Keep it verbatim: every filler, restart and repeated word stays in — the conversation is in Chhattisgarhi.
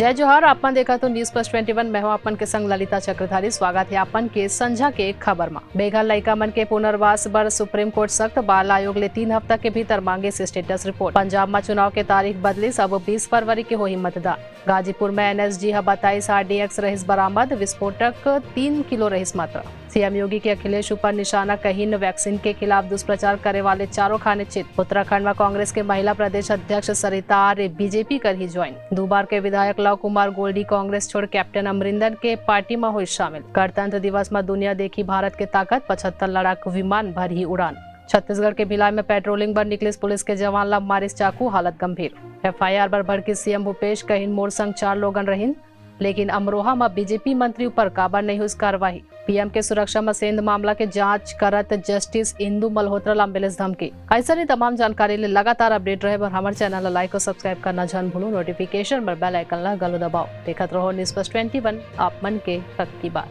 जय जोहार, आप मन देखत हो News Plus Twenty One। मैं हूं आप मन के संग ललिता चक्रधारी। स्वागत है आप मन के संझा के खबर मा। बेघर लइका मन के पुनर्वास बर सुप्रीम कोर्ट सख्त, बाल आयोग ले तीन हफ्ता के भीतर मांगिस status report। पंजाब मा चुनाव के तारीख बदलिस, अब बीस फरवरी के होही मतदान। गाजीपुर में एनएसजी ह बताइस आरडीएक्स रहिस बरामद, विस्फोटक तीन किलो रहिस मात्रा। सीएम योगी के अखिलेश ऊपर निशाना, कहिन vaccine के खिलाफ दुष्प्रचार करे वाले चारों खाने चित। उत्तराखंड में कांग्रेस के महिला प्रदेश अध्यक्ष सरिता आर्य बीजेपी करही join। दो बार के विधायक लव कुमार गोल्डी कांग्रेस छोड़ कैप्टन अमरिंदर के पार्टी में होइस शामिल। गणतंत्र दिवस में दुनिया देखी भारत के ताकत, पचहत्तर लड़ाकू विमान भरही उड़ान। छत्तीसगढ़ के भिलाई में patrolling बर निकलिस पुलिस के जवान ला मारिस चाकू, हालत गंभीर। एफआईआर बर भड़किस सीएम भूपेश, कहिन मोर संग चार लोगन रहिन, लेकिन अमरोहा म बीजेपी मंत्री ऊपर काबर नहीं होइस कार्रवाई। पीएम के सुरक्षा म सेंध मामला के जांच करत जस्टिस इंदु मल्होत्रा ला मिलिस धमकी। अइसने तमाम जानकारी ले लगातार update रहे बर हमर channel ला like और subscribe करना झन भूलू, notification बर bell icon ला घलो दबाओ। देखत रहो News Plus Twenty One, आप मन के हक की बात।